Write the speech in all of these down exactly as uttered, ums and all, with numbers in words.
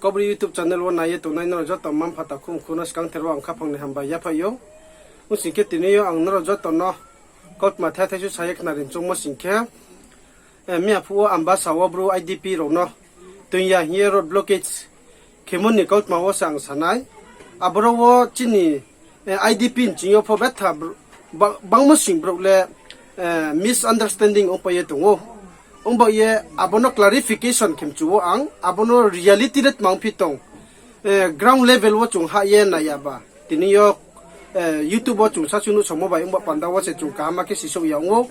Kaubru YouTube channel wo nai ye tongnai nrao joto mma-mpha takhu mkhu no skangther wo ang khaphang ni hambai yaphaih ou. Ong sing khe tini yo ang nrao joto no kautma thai thaisu sa ye khnari choungmo sing khe, miya phuh wo Ambasa wo bru I D P rao no toing ya hing ye road blockage khemo ni kautma wo se ang sa nai. Aboro wo chini I D P nching yo pho betha bangmo sing brouh le misunderstanding ongpai ye tong ou. Ongba ye abo no clarification khe mchu wo ang, abo no reality le tma ongphi tong, ground level wo chung hah ye nai ya ba. Tini yo YouTube wo chung sasu nuhsaomo bai ongba panda wo se chung kaham khe sisouh ya ong ou.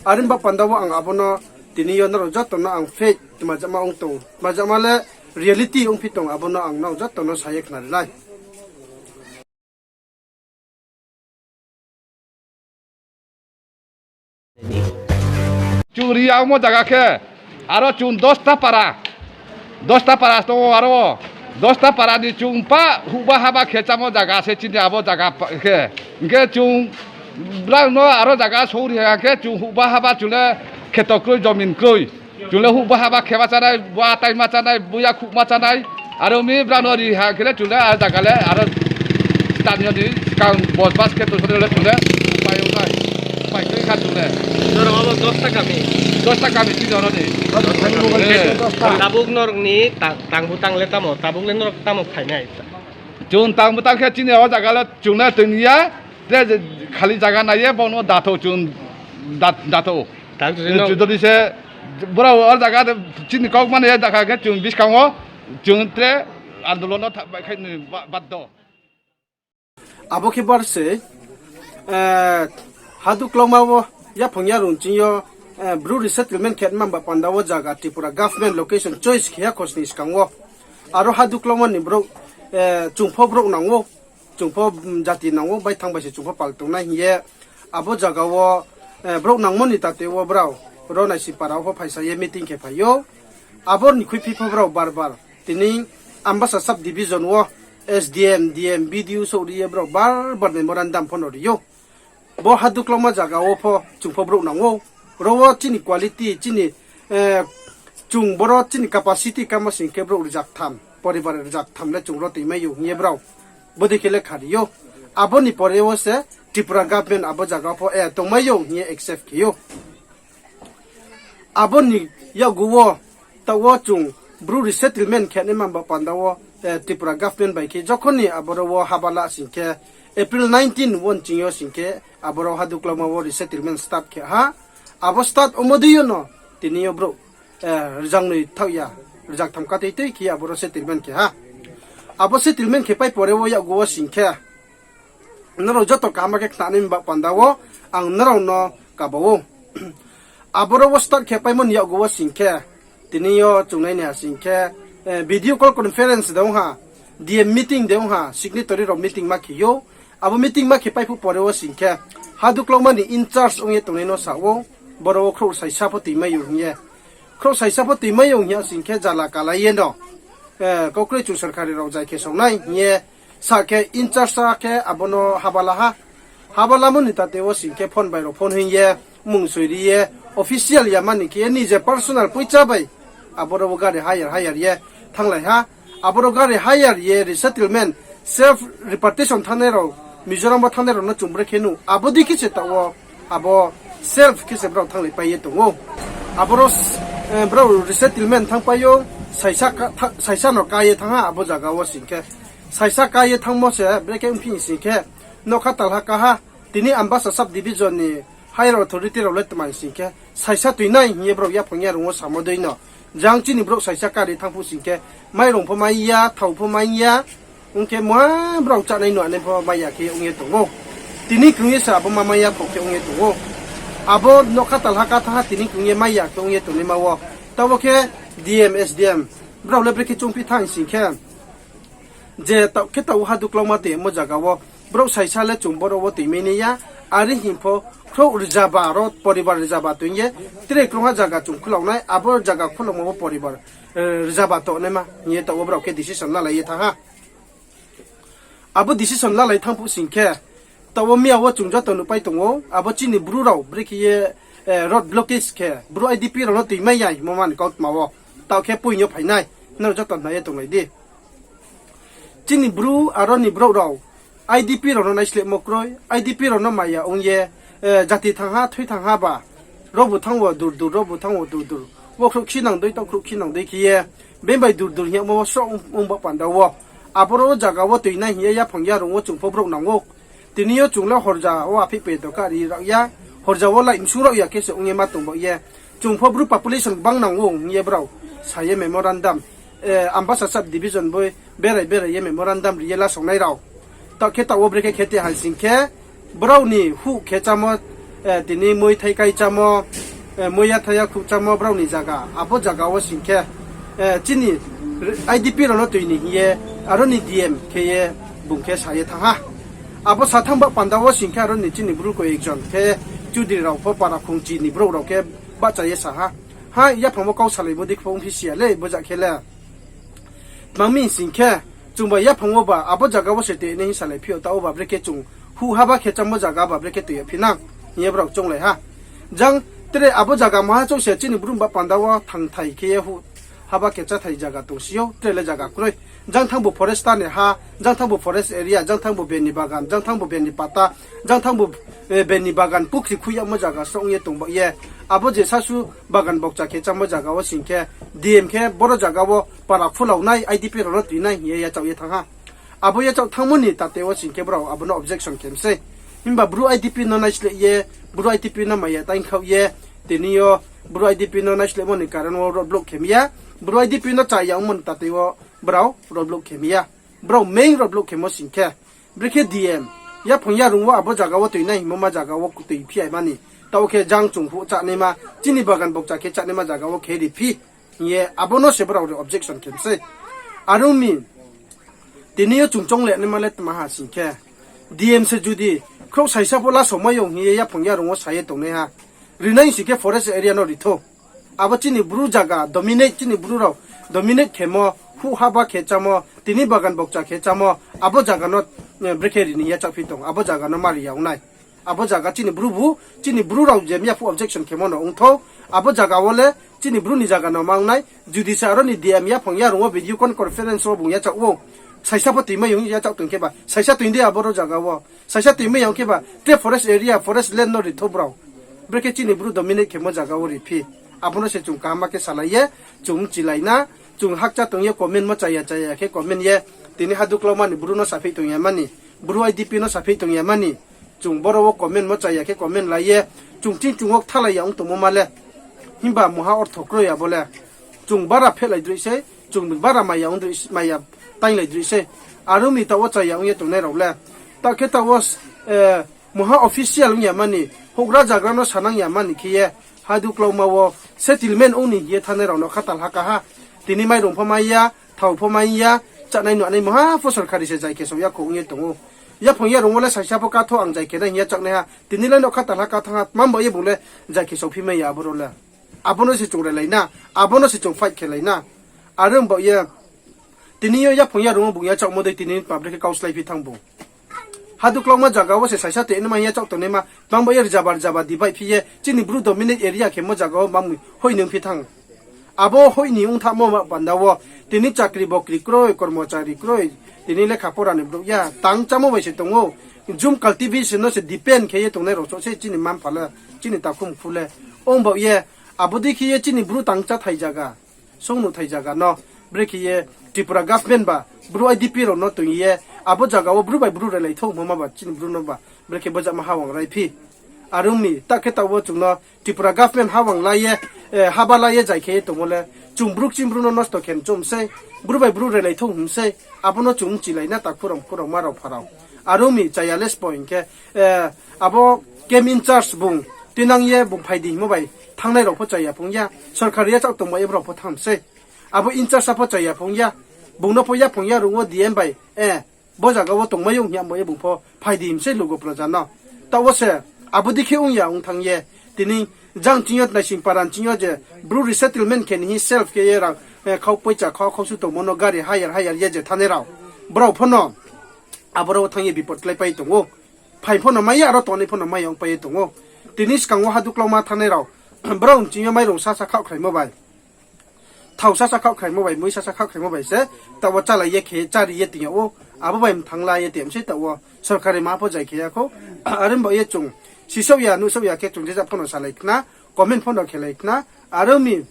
Are ongba panda wo ang abo no tini yo nrao joto no ang fact tmajama ong tong, tmajama le reality ongphi tong, abo no ang nrao joto no sa ye khnari nai. Chung ri yagmo zaga khe, aro chung dosta para, dosta para tong ou, aro dosta para ni chung pa huhba haba khe chámo zaga se chini abo zaga khe. Hing khe chung brang no aro zaga sori ha khe chung huhba haba chung le kheto kroi, jomin kroi. Chung le huhba haba khema chánai, bo ataima chánai, bo yakhuhma chánai. Aro mi brang no ri ha khe le chung le a zaga le aro start yo ni skang bosbas khe tongthar le chung le pai ong nai. Pai kroi kha chung le. Norok abo dosta kami. Dosta kami chini oro ni. Tabuk norok ni tang butang le tamo, tabuk le norok tamo phainai. Chung tang butang khe chini o zaga le chung le tong ya. Tre khali zaga nai ye bo no datho chung datho. Jodi se brao o zaga chini kau mani ye dakha khe chung buskang wo chung tre andolon no bai khai ni bad do. Abo khe bar se, hadu klauma wo yaphang yarung ching yo bru resettlement khe mamba panda wo zaga Tripura government location choice khe ya khosni skang wo. Aro hadu klauma ni brouh, chung pho brouh nang ou, chung pho jati nang ou, baithang bai se chung pho pal tongnai hing ye. Abo zaga wo brouh nangmo ni tate wo brao ro Naisingpara wo pho phaisa ye meeting khe phai ou. Abo ni khuiphi pho brao bar bar tini Ambasa sub division wo S D M, D M, B D O souh ri ye brao bar bar memorandum pho no ri ou. Bo hadu klauma zaga wo pho chung pho brouh nang ou. Ro wo chini quality, chini, chung boro chini capacity kamo sing khe brouh rzaktham, poribar rzaktham le chung ro toimai ou hing ye brao bodei khe le kha ri ou. Abo ni pore wo se Tripura government abo zaga pho tongmai ou hing ye accept khe ou. Abo ni yakgu wo, taoh wo chung bru resettlement khe naima ba panda wo, Tripura government bai khe jokhon ni aboro wo haba la sing khe, April nineteen wo nching yo sing khe, aboro hadu klauma wo resettlement start khe ha. Abo start omo dei yo no, tini yo brouh rzangnoi thaoh ya, rzaktham katei tei khe aboro settlement khe ha. Abo settlement khe pai pore wo yakgu wo sing khe, nrao joto kaham khe khnanai ba panda wo ang nrao no kaba ou. Aboro wo start khe paimo ni yakgu wo sing khe, tini yo chung nai ni ha sing khe, video call conference de ong ha, D M meeting de ong ha, signatory rao meeting ma khe ou. Abo meeting ma khe paiphuh pore wo sing khe, hadu klauma ni in charge ong ye tongnai no sa ou, boro wo khrouh saisa pho toimai ou hing ye. Khrouh saisa pho toimai ou hing ya sing khe jala kalai ye no, kau kroi chung sorkari rao jai khe songnai hing ye sa khe in charge sa khe abo no haba la ha. Haba lamo ni tate wo sing khe phone bai rao phone hing ye, mung soi ri ye, official ya mani khe ye nije personal poicha bai aboro wo gari hire hire ye thannglai ha. Aboro gari hire ye resettlement, self repatriation thanngnai rao, Mizoram wo thanngnai rao no chung brekhe nuh, abo dei khe se taoh wo, abo self khe se brao thannglai pai ye tong ou. Aboro brao resettlement thanngpai ou, saisa no ká ye thanng ha abo zaga wo sing khe. Saisa ká ye thanngmo se brekhe ongphi sing khe, nougkha talha ká ha, tini Ambasa sub division ni higher authority rao le tma sing khe, saisa toinai hing ye brao yaphang yarung wo samo dei no. Jang chini brouh saisa kari thanng phuh sing khe, mairung pho mai ya, thao pho mai ya, ong khe ma brao chánai nuanai pho mai ya khe ong ye tong ou. Tini krung ye se abo ma mai ya pho khe ong ye tong ou. Abo nougkha talha ká thanng ha tini krung ye mai ya khe ong ye tongnaima wo. Taoh wo khe D M, S D M, brao le brekhe choungphi thanng sing khe, je taoh khe taoh wo hadu klauma toimo zaga wo, brouh saisa le chung boro wo toimai nai ya, are hing pho khrouh rzaba ro poribar rzaba toing ye, tre krungha zaga chung khulao nai, abo zaga khulaomo wo poribar rzaba tongnaima hing ye taoh wo brao khe decision lalai ye thanng ha. Abo decision lalai thanng phuh sing khe, taoh wo miya wo chung joto nuhpai tong ou, abo chini bru rao brekhe ye road blockage khe, bru I D P rao no toimai ya hingmo mani kautma wo, taoh khe poing yo phai nai. Nrao joto nai ye tonglai di. Chini Bru aro ni brouh rao I D P rao no naislehmo kroi, I D P rao no maya ong ye, jati thanng ha, thui thanng ha ba, robu thanng wo dur dur, robu thanng wo dur dur, wo khrouhkhi nang dei, taoh khrouhkhi nang dei khe ye, beng bai dur dur hing yagmo wo sroh ong, ong ba panda wo. Aboro wo zaga wo tuinai hing ye yaphang yarung wo chung pho brouh nang ou. Tini yo chung le horja wo apheih pe doka ri rao ya, horja wo light msu rao ya khe se ong ye ma tong ba ye. Chung pho Bru population gbang nang ou hing ye brao sa ye memorandum, Ambasa sub division boi berai berai ye memorandum ri ye lasongnai rao. Taoh khe taoh wo brekhe khe te hai sing khe, brao ni huh khe chámo, tini moi thai kai chámo, moi ya thai ya khuh chámo brao ni zaga, abo zaga wo sing khe, chini I D P rao no tui ni hing ye, aro ni D M khe ye bung khe sa ye thanng ha. Abo sa thanng ba panda wo sing khe aro ni chini Bru koyek jon khe Chudri rao pho para khongchi ni brouh rao khe bahcha ye sa ha. Ha, yaphang wo kau salaimo dei khe pho ongphi si ya le, bo ja khe le. Tma mi sing khe, chung ba yaphang wo ba abo zaga wo se tui nai hing salai phi yo, taoh wo ba brekhe chung huh haba khe chámo zaga ba brekhe tui ya phi nang hing ye brao chounglai ha. Jang tre abo zaga maha chouh se chini Bru ba panda wo thangthai khe ye huh haba khe cháthai zaga tongsi ou, tre le zaga kroi. Jang thanngbu forest ni ha, jang thanngbu forest area, jang thanngbu beni bagan, jang thanngbu beni pata, jang thanngbu beni bagan pukri khui yagmo zaga sroh ong ye tong ba ye. Abo je sasu bagan bokcha khe chámo zaga wo sing khe, D M khe boro zaga wo para phulaonai, I D P rao no tuinai hing ye yachaoh ye thanng ha. Abo yachaoh thanngmo ni tate wo sing khe brao abo no objection khe mi sei. Himba Bru I D P no naisleh ye, Bru I D P no maya taingkhaoh ye, tini yo Bru I D P no naislehmo ni karon wo roadblock khe mi ya, Bru I D P no chaya ongmo ni tate wo brao roadblock khe mi ya. Brao main roadblock khemo sing khe, brekhe D M, yaphang yarung wo abo zaga wo tuinai hingmo ma zaga wo tui phi ya mani, taoh khe jang chung huh chánaima, chini bagan bokcha khe chánaima zaga wo khe ri phi, hing ye abo no se brao ri objection khe mi sei. Are ong mi, tini yo chung chounglai naima le tma ha sing khe, D M se judi khrouh saisa pho lasao mai yo hing ye yaphang yarung wo sa ye tongnaiha, rinai sing khe forest area no ri thou. Abo chini Bru zaga dominate, chini Bru rao dominate khemo, huh haba khe chámo, tini bagan bokcha khe chámo, abo zaga no brekhe ri ni yachaoh phi tong, abo zaga no ma ri ya ong nai. Abo zaga chini Bru bu, chini Bru rao je mya phuh objection khemo no ong thou, abo zaga wo le chini Bru ni zaga no ma ong nai, judi se aro ni D M yaphang yarung wo video conference wo bung yachaoh ou, saisa pho tuimai yong yachaoh tong khe ba, saisa tuing di aboro zaga wo, saisa tuimai yong khe ba, tre forest area, forest land no ri thou brao. Brekhe chini Bru dominate khemo zaga wo ri phi. Abo no se chung kaham khe salai ye, chung chilai na, chung hakcha tong ye comment mo chaya chaya khe comment ye, tini haduklauma ni Bru no sapheih tong ya mani, Bru I D P no sapheih tong ya mani, chung boro wo comment mo chaya khe comment lai ye, chung ching chung wo kthalai ya ong tongmo ma le. Himba mungha ortho kroi abo le. Chung bara phehlai droi sei, chung bara maya ong droi, maya tainglai droi sei. Are ong mi taoh wo chaya ong ye tongnai rao le. Taoh khe taoh wo, mungha official ong ya mani, houhgra zagra no sanang ya mani khe ye, haduklauma wo settlement ong ni hing ye thanngnai rao no khatal ha ka ha. Tini mairung pho mai ya, thao pho mai ya, chánai nuhnai mungha pho sorkari se jai khe sao ya kho ong ye tong ou. Yaphang yarung wo le saisa pho katho ang jai khe nai hing ye chánai ha. Tini le no khatal ha ka thanng ha, tma ba ye bung le jai khe saophi mai ya aboro le. Abo no se chung relai na, abo no se chung fight khe lai na. Are ong ba ye, tini yo yaphang yarung wo bung yachaohmo dei tini public khe kau slái phi thanng bung. Haduklauma zaga wo se saisa tuinaima hing yachaoh tongnaima, tma ba ye rzaba rzaba di baih phi ye, chini Bru dominate area khemo zaga wo mamui hoih ni ong phi thanng. Abo hoih ni ong thanngmo ma panda wo, tini chakri bokri kroi, kormochari kroi, tini lekha pora ni brouh ya, tang chámo bai se tong ou. Jum cultivation no se depend khe ye tongnai rao chouh se chini mma-mpha le, chini takhu mkhu le. Ong ba ye, abo dei khe ye chini Bru tang cháthai zaga, songnuhthai zaga no, brekhe ye Tripura government ba Bru I D P rao no tong ye, abo zaga wo Bru bai Bru relai thou hingmo ma ba chini Bru no ba brekhe bojama hawang rai phi. Are ong mi, taoh khe taoh wo chung no Tripura government hawang la ye, haba la ye jai khe ye tongmo le, chung Bru kching Bru no nosto khe mchom sei, Bru bai Bru relai thou hing sei, abo no chung chilai na takhu rao, mkhu rao, ma rao, pha rao. Are ong mi chaya le sbo hing khe, abo camp in charge bung tuinang ye bung phai di hingmo bai thanngnai rao pho chaya phung ya, sorkari yachaoh tongmo ye brao pho thanng sei. Abo in charge pho chaya phung ya, bung no pho yaphang yarung wo D M bai, bo zaga wo tongmai ong hing yamo ye bung pho phai di hing sei lugo proja no. Taoh wo se, abo dei khe ong ya ong thanng ye, tini jang ching yo, Naisingpara ching yo je Bru resettlement khe ni hing self khe ye rang, khau poicha khau khausu tongmo no gari hire hire ye je thanngnai rao, brao pho no aboro wo thanng ye bipot kláipai ye tong ou. Phai pho no mai ya, aro tongnai pho no mai ya ongpai ye tong ou. Tini skang wo haduklauma thanngnai rao, brao ching yo mairung sasa khaohkhraimo bai thao sasa khaohkhraimo bai, mui sasa khaohkhraimo bai se taoh wo chálai ye khe chári ye tong yag ou, abo bai mthang la ye tong yag mi sei taoh wo sorkari ma pho zai khe ya khou. Are baoh ye chung sisouh ya, nuhsouh ya khe chung jejak pho no salai khna, comment pho no khelai khna, aro mi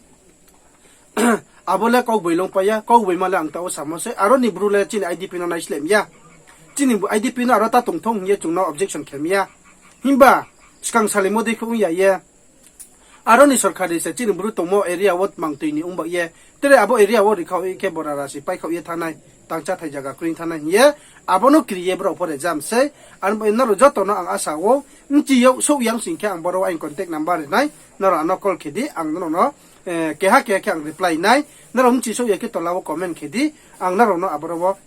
abo le kaugboilongpai ya, kaugboima le ang taoh wo samo sei, aro ni Bru le chini IDP no naisleh mi ya. Chini IDP no aro ta tongthou hing ye chung no objection khe mi ya. Himba skang salaimo dei khe ong ya ye, aro ni sorkari se chini Bru tongmo area wo tmang tui ni ong baoh ye, tre abo area wo rikhaoh ye khe bora rasi paikhaoh ye thanngnai, tang cháthai zaga kroi thanngnai hing ye, abo no kri ye brao pho rejam sei. Aro baoh ye nrao joto no ang asa ou, bchi yag souh yang sing khe ang boro wo aini contact number ri nai, nrao ano call khe di, ang nrao no keha keha khe ang reply nai. Nrao bchi souh ya khe tola wo comment khe di, ang nrao no aboro wo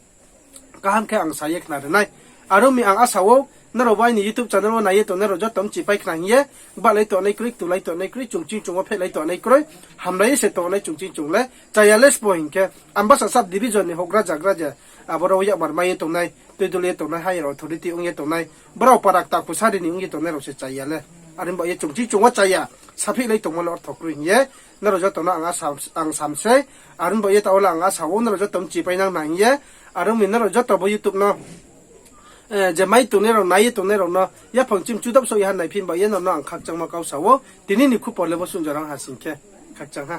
kaham khe ang sa ye khna ri nai. Aro mi ang asa ou, nrao bo aini YouTube channel wo nai ye tongnai rao joto bchi pai khna hing ye, gbahlai tongnai kroi, ktulai tongnai kroi, chung ching chung wo phehlai tongnai kroi, hamlai ye se tongnai chung ching chung le, chaya le sbo hing khe, Ambasa sub division ni houhgra zagra je, aboro wo yakmar mai ye tongnai, tuidul ye tongnai, higher authority ong ye tongnai, brao para kta khusari ni ong ye tongnai rao se chaya le. Are baoh ye chung ching chung wo chaya, saphihlai tongmo le ortho kroi hing ye, nrao joto no ang sam sei, are baoh ye taoh wo le ang asa ou, nrao joto bchi pai nang na hing ye, aro mi nrao joto bo YouTube no je mai tongnai rao, nai ye tongnai rao no yaphang chim chudap souh ya ha naiphi baoh ye nrao no ang khakchangma kau sa ou, tini ni khupor le bo sung jorang ha sing khe, khakchang ha.